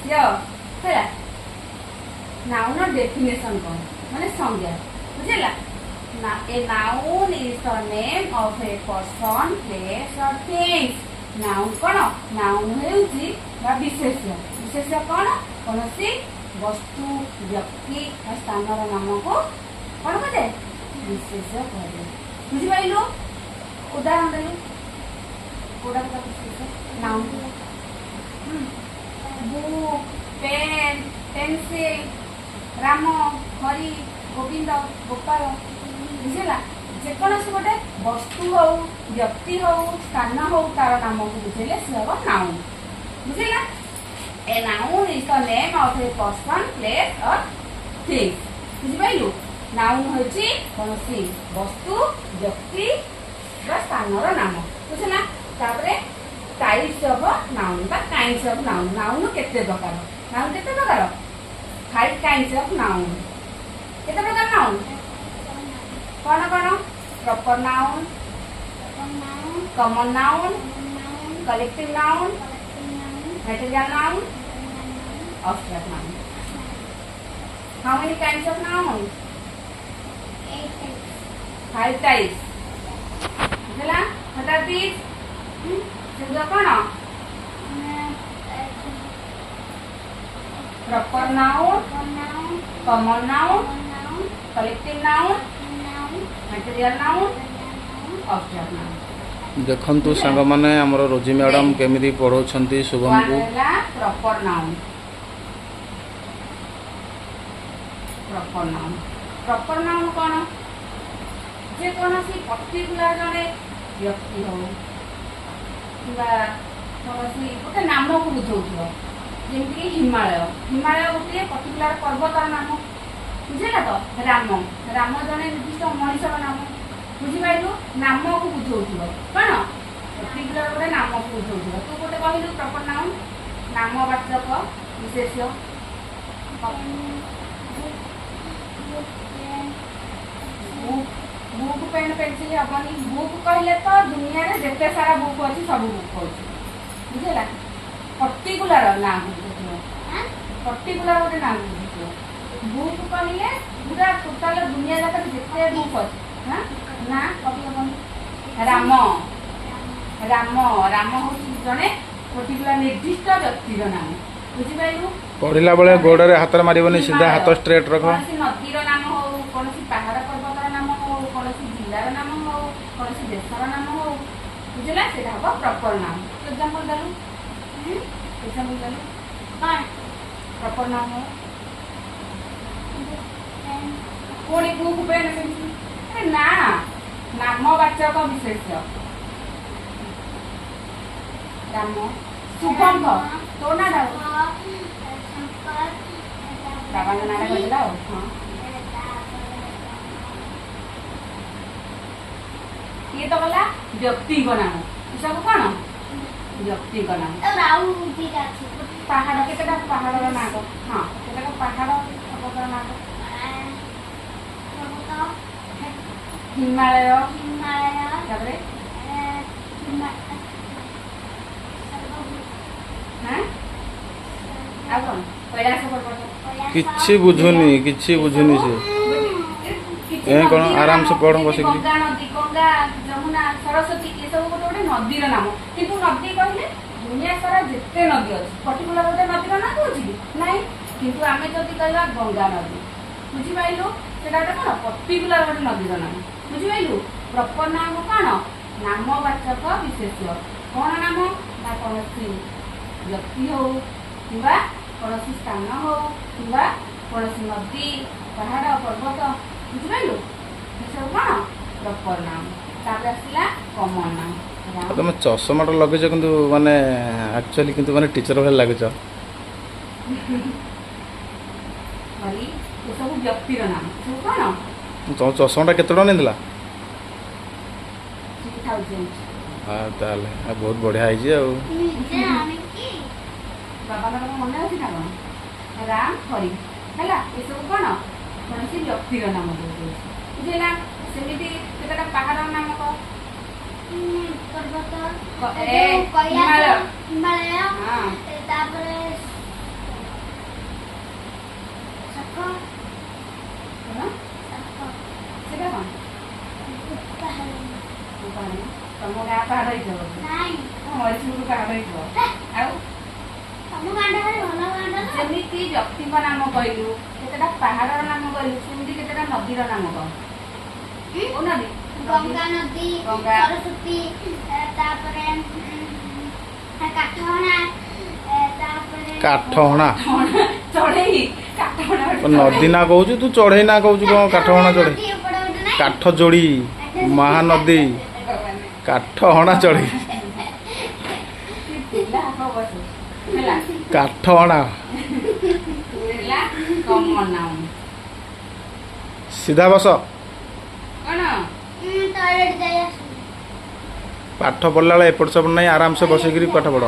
ବିଶେଷ୍ୟ ହେଲା। ନାଉନର ଡେଫିନେସନ କଣ, ମାନେ ସଂଜ୍ଞା, ବୁଝିଲା ନା? A noun is the name of a person, place or things. Noun କଣ? ନାଉନ ହେଉଛି ବା ବିଶେଷ୍ୟ। ବିଶେଷ୍ୟ କଣ? କୌଣସି ବସ୍ତୁ, ବ୍ୟକ୍ତି ବା ସ୍ଥାନର ନାମକୁ କଣ କୁହାଯାଏ? ବିଶେଷ୍ୟ କୁହାଯାଏ। ବୁଝିପାରିଲୁ? ଉଦାହରଣ ଦେଲୁ, କୋଉଟା କୋଉଟା ବିଶେଷ୍ୟ? ନାଉନ book, pen, pencil, Ram, Hari, Gobinda, Gopal. ବୁଝିଲା? ଯେକୌଣସି ଗୋଟେ ବସ୍ତୁ ହଉ, ବ୍ୟକ୍ତି ହଉ, ସ୍ଥାନ ହଉ, ତାର ନାମକୁ ବୁଝେଇଲେ ସେ ହବ ନାଉନ। ବୁଝିଲା? A noun is the name of a person, place or things. ବୁଝିପାରିଲୁ? ନାଉନ ହେଉଛି କୌଣସି ବସ୍ତୁ, ବ୍ୟକ୍ତି ବା ସ୍ଥାନର ନାମ। ବୁଝିଲା? ତାପରେ ଟାଇପ୍ସ ଅଫ ନାଉନ ବା କାଇଣ୍ଡସ୍ ଅଫ ନାଉନ। ନାଉନ କେତେ ପ୍ରକାର? ନାଉନ କେତେ ପ୍ରକାର? Five kinds of noun. କେତେ ପ୍ରକାର ନାଉନ? କଣ କଣ? Proper noun, common noun, collective noun, material noun, abstract noun. How many kinds of noun? Five types. ବୁଝିଲା? What are these? ସେଗୁଡ଼ା କଣ? Proper noun, common noun, collective noun, material noun, abstract noun. ଦେଖନ୍ତୁ ସାଙ୍ଗମାନେ, ଆମର ରୋଜି ମ୍ୟାଡ଼ାମ କେମିତି ପଢ଼ଉଛନ୍ତି one ଶୁଭମକୁ। ହେଲା proper noun. Proper noun, proper noun କଣ? ଯେକୌଣସି ପର୍ଟିକୁଲାର ଜଣେ ବ୍ୟକ୍ତି ହଉ କିମ୍ବା କୌଣସି ଗୋଟେ ନାମକୁ ବୁଝଉଥିବ, ଯେମିତିକି ହିମାଳୟ। ହିମାଳୟ ଗୋଟିଏ ପର୍ଟିକୁଲାର ପର୍ବତର ନାମ, ବୁଝିଲା ତ? ରାମ, ରାମ ଜଣେ ନିର୍ଦ୍ଦିଷ୍ଟ ମଣିଷର ନାମ। ବୁଝିପାରିଲୁ? ନାମକୁ ବୁଝଉଥିବ। କଣ? ପର୍ଟିକୁଲାର ଗୋଟେ ନାମକୁ ବୁଝଉଥିବ। ତୁ ଗୋଟେ କହିଲୁ ପ୍ରପର ନାଉନ, ନାମବାଚକ ବିଶେଷ୍ୟ। ବୁକ୍, ପେନ୍, ପେନସିଲ ହବନି। ବୁକ୍ କହିଲେ ତ ଦୁନିଆରେ ଯେତେ ସାରା ବୁକ୍ ଅଛି ସବୁ ବୁକ୍ କହୁଛି, ବୁଝିଲା? ପର୍ଟିକୁଲାର ନାଁକୁ ବୁଝୁଥିବ, ପର୍ଟିକୁଲାର ଗୋଟେ ନାଁକୁ ବୁଝୁଥିବ। ବୁକ୍ କହିଲେ ପୁରା ଟୋଟାଲ ଦୁନିଆ ଯାକରେ ଯେତେ ବୁକ୍ ଅଛି। ହଁ ନା, କହିହବନି। ରାମ, ରାମ, ରାମ ହଉଛି ଜଣେ ପର୍ଟିକୁଲାର ନିର୍ଦ୍ଦିଷ୍ଟ ବ୍ୟକ୍ତିର ନାମ। ବୁଝିପାରିଲୁ? ପଢ଼ିଲା ବେଳେ ଗୋଡ଼ରେ ହାତରେ ମାରିବନି, ସିଧା ହାତ ଷ୍ଟ୍ରେଟ୍ ରଖ। କୌଣସି ନଦୀର ନାମ ହଉ, କୌଣସି ପାହାଡ଼ ପର୍ବତର ନାମ ହଉ, କୌଣସି ଜିଲ୍ଲାର ନାମ ହଉ, କୌଣସି ଦେଶର ନାମ ହଉ, ବୁଝିଲା? ସେଇଟା ହବ ପ୍ରପର ନାମ। ଏକ୍ସାମ୍ପଲ ଦେଲୁ, ଏକ୍ସାମ୍ପଲ ଦେଲୁ। ପ୍ରପର ନାମ ହଉ। ପୁଣି ବୁକ୍, ପେନ୍, ପେନସିଲ? ଆରେ ନା, ନାମବାଚକ ବିଶେଷ୍ୟ। ରାମ, ଶୁଭମ, ତୋ ନାଁଟା? ବାବାଙ୍କ ନାଁଟା କହିଦେଲା ଆଉ। ହଁ, ଇଏ ତ ଗଲା ବ୍ୟକ୍ତିଙ୍କ ନାମ। ଏସବୁ କଣ? ବ୍ୟକ୍ତିଙ୍କ ନାମ। ପାହାଡ଼, କେତେଟା ପାହାଡ଼ର ନାଁ କହ। ହଁ, କେତେଟା ପାହାଡ଼ ପର୍ବତର ନାଁ କହ। ହିମାଳୟ, ତାପରେ ହଁ, ଆଉ କଣ? କୈଳାସ ପର୍ବତ। କିଛି ବୁଝୁନି, କିଛି ବୁଝୁନି ସେ। କିଛି ଏ କଣ, ନଦୀର ଆରାମସେ ନାମ, ପଢ ଯେମିତି ବସିକିରି। ଗଙ୍ଗା ନଦୀ, ଗଙ୍ଗା, ଯମୁନା, ସରସ୍ୱତୀ, ଏସବୁ ଗୋଟେ ଗୋଟେ ନଦୀର ନାମ। କିନ୍ତୁ ନଦୀ କହିଲେ ଦୁନିଆ ସାରା ଯେତେ ନଦୀ ଅଛି, ପର୍ଟିକୁଲାର ଗୋଟେ ନଦୀର ନାଁ କହୁଛି କି ନାଇଁ। କିନ୍ତୁ ଆମେ ଯଦି କହିବା ଗଙ୍ଗା ନଦୀ, ବୁଝିପାରିଲୁ? ସେଟା ଗୋଟେ କଣ? ପର୍ଟିକୁଲାର ଗୋଟେ ନଦୀର ନାମ। ବୁଝିପାରିଲୁ? ପ୍ରପର ନାମ କଣ? ନାମବାଚକ ବିଶେଷ୍ୟ। କଣ ନାମ ନା କୌଣସି ବ୍ୟକ୍ତି ହଉ କିମ୍ବା କୌଣସି ସ୍ଥାନ ହଉ କିମ୍ବା କୌଣସି ନଦୀ, ପାହାଡ଼, ପର୍ବତ। ବୁଝିପାରିଲୁ? ଏସବୁ କଣ? ପ୍ରପର ନାମ। ତାପରେ ଆସିଲା କମନ ନାମ। ଆଉ ତମେ ଚଷମାଟା ଲଗେଇଛ କିନ୍ତୁ ମାନେ ଆକ୍ଚୁଆଲି କିନ୍ତୁ ମାନେ ଟିଚର ଭଳି ଲାଗୁଛ। ହରି, ଏସବୁ ବ୍ୟକ୍ତିର ନାମ। ଏସବୁ କଣ? ତମ ଚଷମାଟା କେତେ ଟଙ୍କା ନେଇଥିଲା? 3000। ହଁ, ତାହେଲେ ଆଉ ବହୁତ ବଢ଼ିଆ ହେଇଛି ଆଉ। ବାବାଙ୍କର ମନେ ଅଛି ନା କଣ? ରାମ, ହରି, ହେଲା। ଏସବୁ କଣ? କୌଣସି ବ୍ୟକ୍ତିର ନାମ ଦଉଛି, ବୁଝିଲା? ସେମିତି କେତେଟା ପାହାଡ଼ର ନାମ କହ। ପର୍ବତ, ଏ, ହିମାଳୟ। ହିମାଳୟ। ହଁ। ତାପରେ ସାପ। କଣ? ସାପ। ସେଟା କଣ? ପାହାଡ଼। କୋଉ ପାହାଡ଼? ତମ ଗାଁ ପାହାଡ଼ ହେଇଥିବ ବୋଧେ। ନାଇଁ। ମରିଚପୁର ପାହାଡ଼ ହେଇଥିବ। ଆଉ ତମ ଗାଁଟା ଭାରି ଭଲ ଗାଁଟା ନା। ଯେମିତି ବ୍ୟକ୍ତିଙ୍କ ନାମ କହିଲୁ, କେତେଟା ପାହାଡ଼ର ନାମ କହିଲୁ, ସେମିତି କେତେଟା ନଦୀର ନାମ କହ। କୋଉ ନଦୀ? ଗଙ୍ଗା ନଦୀ। ଗଙ୍ଗା। ସରସ୍ୱତୀ, ତାପରେ କାଠହଣା, ତାପରେ କାଠହଣା? ଚଢେଇ, କାଠହଣା ଗୋଟେ। ନଦୀ ନା କହୁଛୁ ତୁ, ଚଢେଇ ନା କହୁଛୁ କଣ? କାଠହଣା ଚଢେଇ? ନଦୀ ଏପଟେ ଗୋଟେ ନାହିଁ? କାଠ ଯୋଡ଼ି, ମହାନଦୀ, କାଠହଣା ଚଢେଇ। ପିଲା ବସୁ ହେଲା। କାଠହଣା। ହେଲା କମନ ନାଉନ। ସିଧା ବସ। କଣ? ଟଏଲେଟ ଯାଇ ଆସୁ। ପାଠ ପଢିଲା ବେଳେ ଏପଟ ସେପଟ ନାହିଁ, ଆରାମସେ ବସିକିରି ପାଠ ପଢ।